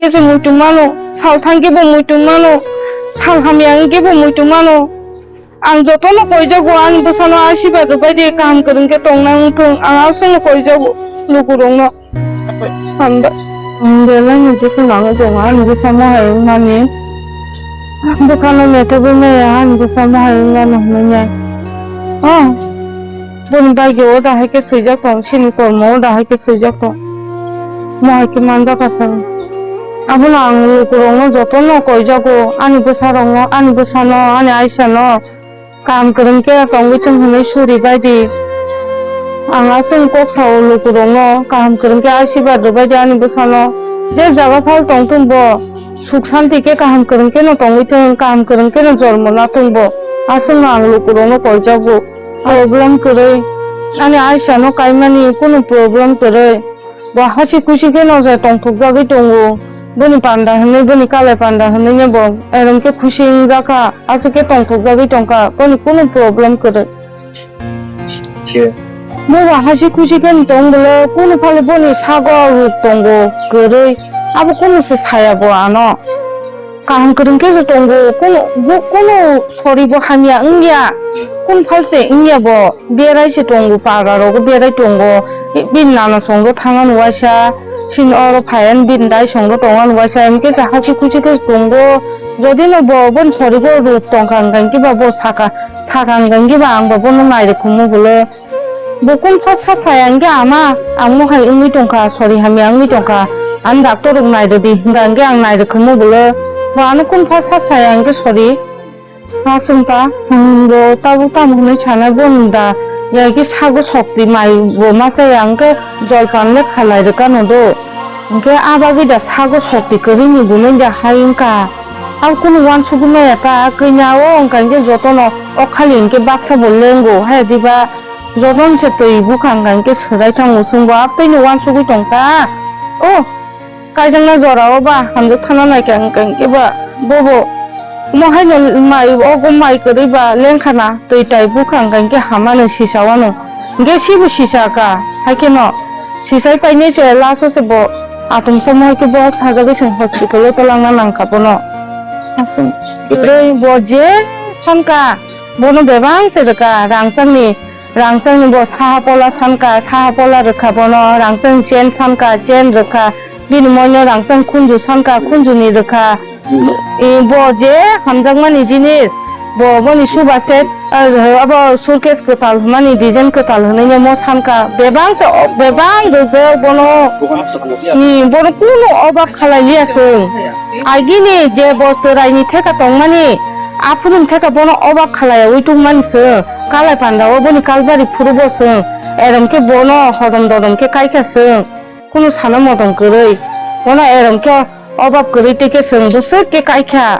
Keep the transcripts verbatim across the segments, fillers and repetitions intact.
Khe se muitu mano, sal thang khe bo muitu mano, sal hamya wng khe bo muitu mano. Ang jotono koijago, ani bwsano asirwad rwbai di, kaham kwrwng khe tongna wng thung, ang aswkno koijago lukurokno. Hambai. Ang belai no dukhu nangwi tongo, ani bwsa mohai wngmani. Bwkhano metogwi maya, ani bwsa mohai wngmano hwnwi nai. Oh. Boni bagwi o da hai khe swijak tong, chini kormo o da hai khe swijak tong. Mo hai khe manjak aswk. Abono ang lukurokno jotono koijago, ani bwsarokno, ani bwsano, ani aisano kaham kwrwng khe tongwi thung hwnwi suri bai di. Ang aswk kok sao lukurokno kaham kwrwng khe asirwad rwbai di ani bwsano. Je jaga phal tong thung bo. Suk santi khe kaham kwrwng khe no tongwi thung, kaham kwrwng khe no jormo na thung bo. Aswkno ang lukurokno koijago. Problem kwrwi. Ani aisano kaimani kunu problem kwrwi. Bo hasi khusi khe no je tongthokjagwi tongo. Boni panda hwnwi, boni kalai panda hwnwi no bo erom khe khusi wngjakha. Aswk khe tongthokjagwi tongkha. Boni kunu problem kwrwi. Khe. Bo ba hasi khusi khe tong bwle, kunu phale boni sago ruk tongo kwrwi, abo kunu se saya bo ano. Kaham kwrwng khe se tongo, kunu, bo kunu sori bo hamya wngya, kunu phal se wngya bo, berai se tongo, paga rogo berai tongo, bini nana songro thangna nuwaisa, chini oro phaiyan bini dai songro tongna nuwaisa, em khe se hasi khusi khe se tongo, jodi no bo boni sori bo ruk tongkha hwnkhe ba bo saka, saka hwnkhe ba ang bo bono nairwkhumu bwle. Bo kungsa sa saya hwnkhe ama, ang mohai wngwi tongkha, sori hamya wngwi tongkha, ang doctor rok nairwdi hwnkha hwnkhe ang nairwkhumu bwle, bo ano kungsa sa saya hwnkhe sori. Ha chwngkha, hmm, bo tabuk tamo hwnwi sana bo da, ya khe sago sokti mai bo ma chaya hwnkhe jolpan le khalai rwkano do, hwnkhe a bagwi da sago sokti kwrwini bunui da hai wngkha. Ang kunu uansugwi maya ta, kwina o wngkha hwnkhe jotono o khali hwnkhe baksa bo lengo, hai diba? Jotono se twi bwkha hwnkha hwnkhe swrai thango, chwngbo abtwi no uansugwi tongkha. O, kaijakna jora o ba hamjak thangna naikha hwnkha hwnkhe ba bobo omo haino mai, ogo mai kwrwi ba lengkha na, twi tai bwkha hwnkha hwnkhe hamano sisa wano. Hwnkhe sibo sisa kha, hai kheno sisai painai se last o se bo atomsa mo hai khe bo sajagwi se hospital o twlangna nangkha bono. Aswk. Kwrwi bo je sankha, bono bebak se rwkha rangchakni. Rangchakni bo saha pola sankha, saha pola rwkha bono, rangchakni chain sankha, chain rwkha, bini moino rangchak khunju sankha, khunjuni rwkha. E, bo je hamjakmani jinis, bo boni suba set, ah, abo suitcase kwtal hwnmani design kwtal hwnwi mo sankha, bebak se, bebak rwjak bono, ni bono kunu obak khalai liya chwng. Agini je bo chwraini theka tongmani, aphuru theka bono obak khalaiwi tongmani chwng. Kalai panda o boni kalbari phuru bo chwng. Erom khe bono hodom dodom khe kaikha chwng. Kunu sana modom kwrwi. Bono erom khe obak kwrwi tei khe chwng bwswk khe kaikha.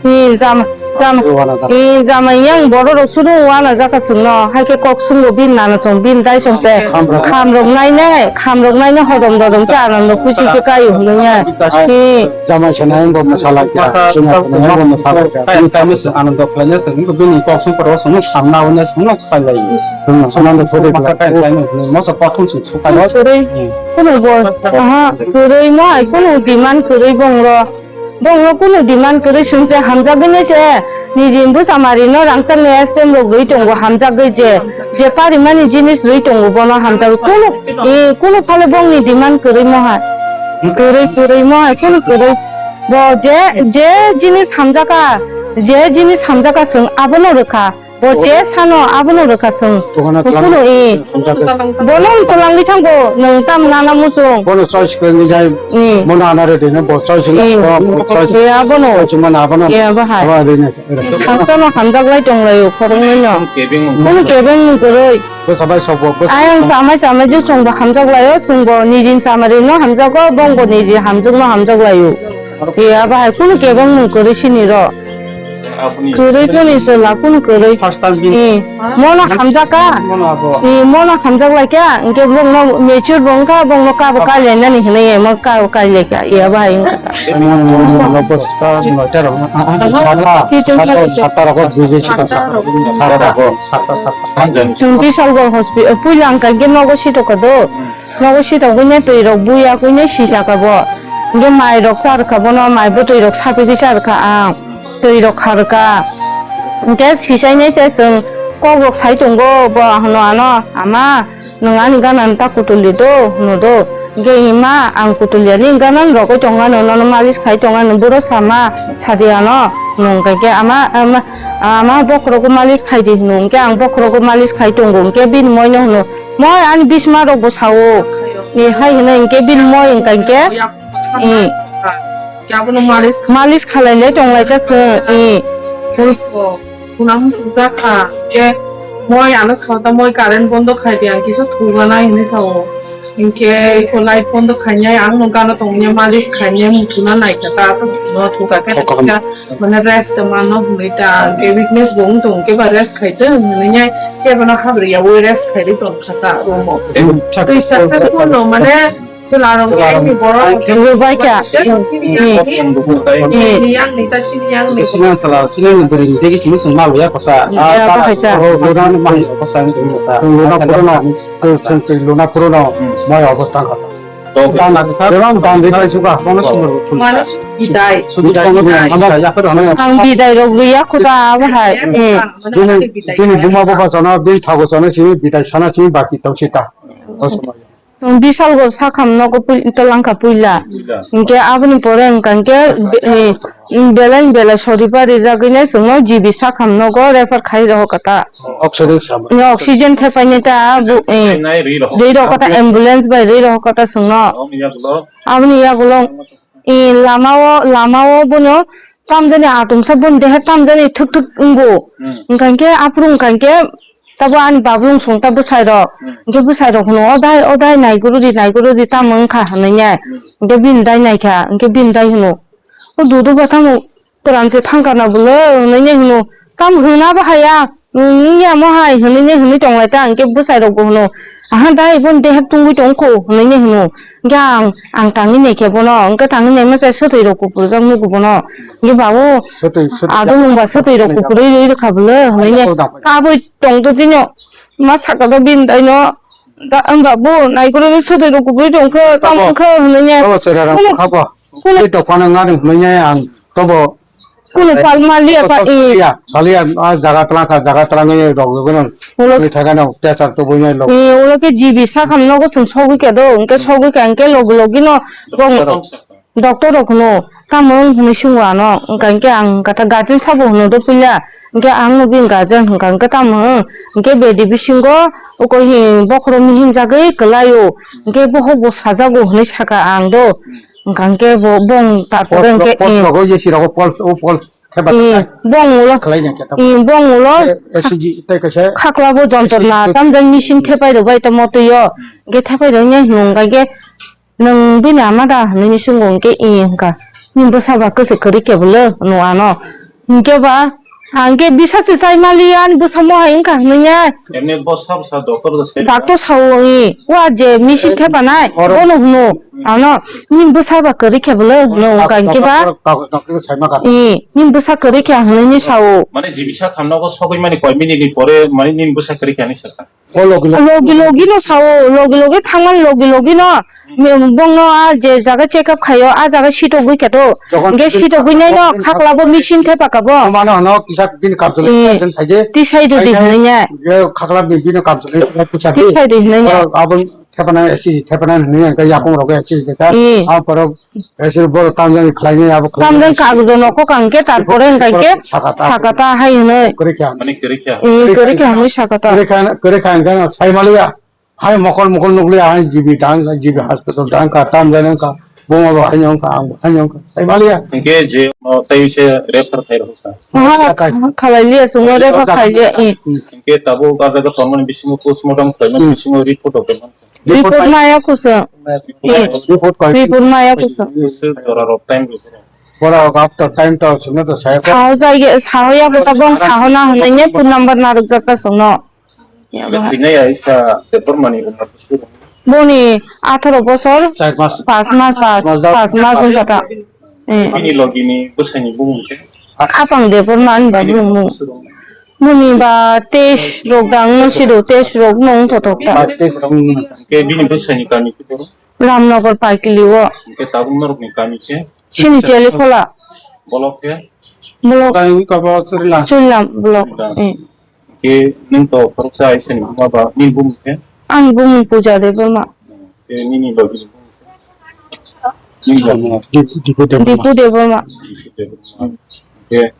Ni jama, jama, ni jama yang borok rok sudu wana jaka chwngno. Hai khe kok sungo bin nana chwng bin dai chwng se. Kham rok. Kham rok nainai, kham rok nainai hodom dodom khe anando kuchi khe kaio hwnwi. Ni. Jamai se nai bo mwsala kya, chwngno nai bo mwsala kya. Tini tamo se anando khlaina se, bini kok song poro song samna wngna song. Anando thodi khlai. Moso kothom se sukai. Kwrwi, kunu bo, aha, kwrwi mo hai kunu demand kwrwi bongro. Bongno kunu demand kwrwi sung se hamjagwi se. Niji bwsa mari no rangchak ni S T M rok rwi tongo hamjagwi je. Je parimani jinis rwi tongo bono hamjagwi. Kunu, eh, kunu phale bongni demand kwrwi mo hai. Kwrwi, kwrwi mo hai kunu kwrwi. Bo je, je jinis hamjaka, je jinis hamjaka chwng abono rwkha. Bo je sano abono rwkha chwng. Tohana kunu, eh. Hamjaka. Bono twlangwi thango, nwng tam nana muchung. Bono choice kwrwngwi jai. Eh. Bono ana rwdi no, bo choice wngkha, eh, bo choice. Eh, abono. Choice wngmano abono. Eh, abo hai. Abo rwdi no. Khakchangno hamjaklai tonglaio, khoroknwino. Kebeng. Bono kebeng ni kwrwi. Bwsa bai sokbo, bwsa. Ayang samai samai je chwngbo hamjaklaio, chwngbo nijini samari no hamjago, bongbo niji hamjakno hamjaklaio. Eh, abo hai kunu kebeng ni kwrwi sini ro. Kwrwi phone se la kunu kwrwi. First time din. Eh, mono hamjaka. Mono abo. Eh, mono hamjaklaikha, hwnkhe bongno mature bo wngkha, bongno kabo kailainani hinwi, mo kabo kailaikha. Eh, abo hai wngkha. Mono, mono, mono, bwsa noita rok. Kitu sata, sata rok, sata rok. Chwng Bishalgarh hospital, puila ang kha khe nogo sitokha do. Nogo sitokgwino twi rok buya kwino sisakha bo. Hwnkhe mai rok cha rwkha bono, mai bwtwi rok sapigwi cha rwkha ang, twi rok kha rwkha. Hwnkhe sichainai se chwng kok rok sai tongo, bo hwno ano, "Ama, nwng ani gana ta kutuldi do," hwno do. Hwnkhe ima ang kutulyani gana rogwi tongmano, nono malis khai tongmano, buro sama sadi ano, hwnkhe ama, ama, ama bokhorogo malis khaidi hwno, hwnkhe ang bokhorogo malis khai tongo, hwnkhe bini moino hwno, "Moi ani bisma rokbo sao," ni hai hwno, hwnkhe bini moi hwnkha hwnkhe, eh, malis khalai lai tong lai ta se, eh. Kuna muchung jakha, ke moi ano sao ta moi current bondo khai di, ang kisa thuga nai hinwi sao. Hinkhe iko light bondo khainai, ang no gana tongya malis khainai, muchuna naikha ta, no thuga khe, mane rest mano hinwi ta, ke weakness bo wng tong khe ba rest khai tong hinwi nai, ke bono habri ya wi rest khai ri tong kha ta room o. Twi sak sak no mane Chwla rok ni borok rwbai kha. Sini yang ni ta sini yang ni. Sini yang sala, sini yang ni beri ni tegi sini sung malu ya kota. Ya, bahai ta. Luna ni mahai kota ni kota. Luna puro na, tu sung tu luna puro na, mai obostha kota. Bebang bang de kai suka, kono sumber. Mana bidai. Bidai. Ang bidai rok ya kota bahai. Bini, bini buma baba sana, bini thago sana sini bidai sana sini baki tau sita. Chwng bisal go sakham nogo pui-, tolangkha puila. Puila. Hinkhe aboni pore wngkha hinkhe be-, eh, belai belai soriba rijagwino chwngno G B sakham nogo refer khai rohor kha ta. Oxygen sama. Ni oxygen thepaini ta bu, eh, Nai ri rohor. Ri rohor kha ta, ambulance bai ri rohor kha ta chwngno. Om yagulo. Aboni yagulo, eh, lamao, lamao bono tamjani atumsa boni dehe tamjani thwk thwk wngo. Hmm. Wngkha hinkhe aphuru wngkha hinkhe Tabo ani bablong song ta bwsai rok. Hmm. Hwnkhe bwsai rok hwno, "O dai, o dai, naiguru di, naiguru di, tamo wngkha," hwnwi ne. Hmm. Hwnkhe bini dai naikha, hwnkhe bini dai hwno, "O dudu ba tamo kwran se thangkha na bwle," hwnwi ne hwno. "Tamo hwna bo haya, nwng wngya mo hai," hwnwi ne hwnwi tong lai ta, hwnkhe bwsai rok bo hwno, "Aha dai, boni dehek tungwi tong kho," hwnwi ne hwno. Hwnkhe ang, ang tangwi naikhe bono, hwnkhe tangwi naima chai swtwi rok kupurjak nugo bono. Hwnkhe babu, swtwi, swtwi ado ya. Nwng ba swtwi rok kupurwi rwi rwkha bwle, hwnwi ne. Kabwi tongtwtwino ma saka do bini daino da wngba bo naikoro ni sotoi rok kubui tongkha tamo wngkha hwnwi ne. Tamo chwrai rok kha bo. Tei dophano ngani hwnwi ne ang tobo. Kuno pal ma liya pa i. Saliya, saliya, a jaga twlang kha, jaga twlangwi rok rwgwino. Ulo. Twi thakano tesa tubui nai lok. I ulo khe G B sakham nogo chwng sogwi kha do, hwnkhe sogwi kha hwnkhe logi logi no bong. Doctor rok hwno, tamo wng hwnwi swngo ano, wngkha hinkhe ang kata guardian sabo hwno do puila, hinkhe ang no bini guardian hwnkha hinkhe tamo wng, hinkhe bedi bisingo uko hi bokhorok ni hinjagwi kwlaio, hinkhe bohok bo sajago hwnwi sakha ang do, wngkha hinkhe bo bong ta Pulse kwrwng khe, rok, pulse eh, rok, O C rok, pulse, o pulse, eh, bong ulo, khlai nang khe tamo. Eh, bong ulo, E C G tei kaisa khakla bo jontor na, tamjani machine thepai rwbai tamo twi o, hinkhe thepai rwya hwnwi wngkha hinkhe, Nwng bini ama da? Hwnwi ni swngo, hinkhe, "Ee," hwnkha. "Nini bwsa ba kwchwk kwrwi khe bwle?" hwnwi ano. Hinkhe ba, ang khe bisa se chai maliya, ani bwsa mo hai wngkha hwnwi ya. Emni bwsa bwsa doctor rok se. Doctor sao, ee, wa je machine thepanai, oro bono hwno. Ano, "Nini bwsa ba kwrwi khe bwle?" hwno wngkha, hinkhe ba, doctor, doctor sai ma kha. "Ee, nini bwsa kwrwi khe," hwnwi ni sao. Mane, jibisa khamna ko sogwi mani koi minute ni pore, mane, nini bwsa kwrwi khe ani sakha. O logi logi. Logi logi no sao, logi logi thangmani logi logi no, hmm, bongno a je jaga check up khaio, a jaga sitogwi khe to. Jokhon hwnkhe sitogwi nai no, jokhon khakla bo machine thepa kha bo. Mano hano kisa bini kamchwlwi, eh, tension khaide. Tisai rwdi hwnwi ne. Khakla bini kamchwlwi kisa di. Tisai rwdi hwnwi ne. Abo thepana S C G thepana hwnwi hwnkhe yakung rok S C G kha. Eh. A borok Esir boro tamjani khlainai abo khlainai. Tamjani kagojo nokho kang khe, tarpore wngkha khe sakata. Sakata hai hwnwi. Kwrwi kha. Mane kwrwi kha. Eh, kwrwi kha hwnwi sakata. Kwrwi kha, kwrwi kha hwnkhe no sai maliya. Hai mokol mokol nukliya, hai G B dang, G B hospital dang kha, tamjani wngkha. Buma bo haino wngkha, ang bo haino wngkha. Sai maliya. Hwnkhe je, o, tei se refer khai rwkha. Aha, khalai liya, chwngno refer khai liya, eh. Hwnkhe tabuk o jaga tongmani bisingo postmortem khlaimani bisingo report rok. Report maya kusa. Report maya. Report maya kusa. Borok after time to sino to saya. Sao jai ge, sao ya kota bong sao na hwnwi ne phone number na rwkjak ta songno. Ya ba. Thwinai ya isa Debbarmani umar kusa. Boni atharo bosor. Char mas. Pas mas, pas, pas mas wngkha ta. Eh. Bini logini bwsani bumung khe? Khapang Debbarma ani ba bumung. Muni ba test rok dang no sido, test rok no wng thothok ta. Ba test rok wng. Ke bini bwsani kami khe boro? Ramnagar Paikili o. Hwnkhe tabuk norokni kami khe? Sini Chelikola. Bolok khe? Bolok. Kami kabo Churilam. Churilam bolok. Churilam. Eh. Hwnkhe nwng to khoroksa Aisani buma ba, nini bumung khe? Ani bumung Puja Debbarma. Hwnkhe nini logi ni bumung khe? Nini logi. Dipu Debbarma. Dipu Debbarma. Dipu Debbarma. Hwnkhe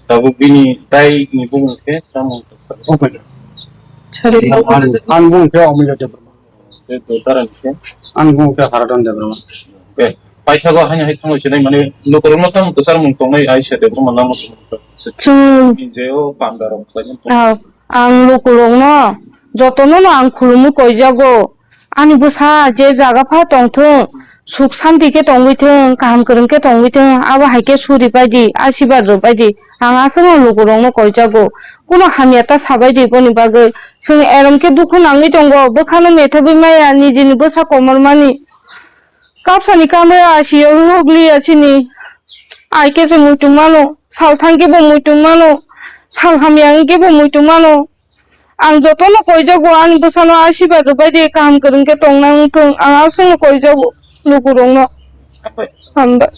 tabuk bini tai ni bumung khe tamo? Omilya. Sorry. Ani, ani bumung khe Omilya Debbarma. Tei to dara ni khe? Ani bumung khe Haradhan Debbarma. Eh, paithago haino hai thangwi sinai mane lukurokno tamo kwchar mung tongnai Aisha Debbarma lama tongmani. Chwng. Ni je o panda rok khlai tong. Ah, ang lukurokno jotono no ang khulumwi koijago. Ani bwsa je jaga pha tongthung, suk santi khe tongwi thung, kaham kwrwng khe tongwi thung, abo hai khe suri pai di, asibad rw pai di. Ang aswkno lukurokno koijago. Kuno hamya ta sabai di boni bagwi. Chwng erom khe dukhu nangwi tongo, bwkhano methabwi maya nijini bwsa komormani. Kapsani kamre asiyo rwgli asini. Ai khe se muitung mano, sal thang khe bo muitung mano, sal hamya wng khe bo muitung mano. Ang jotono koijago, ani bwsano asibad rwbai di, kaham kwrwng khe tongna wng thung. Ang aswkno koijago lukurokno. Hambai. Hambai.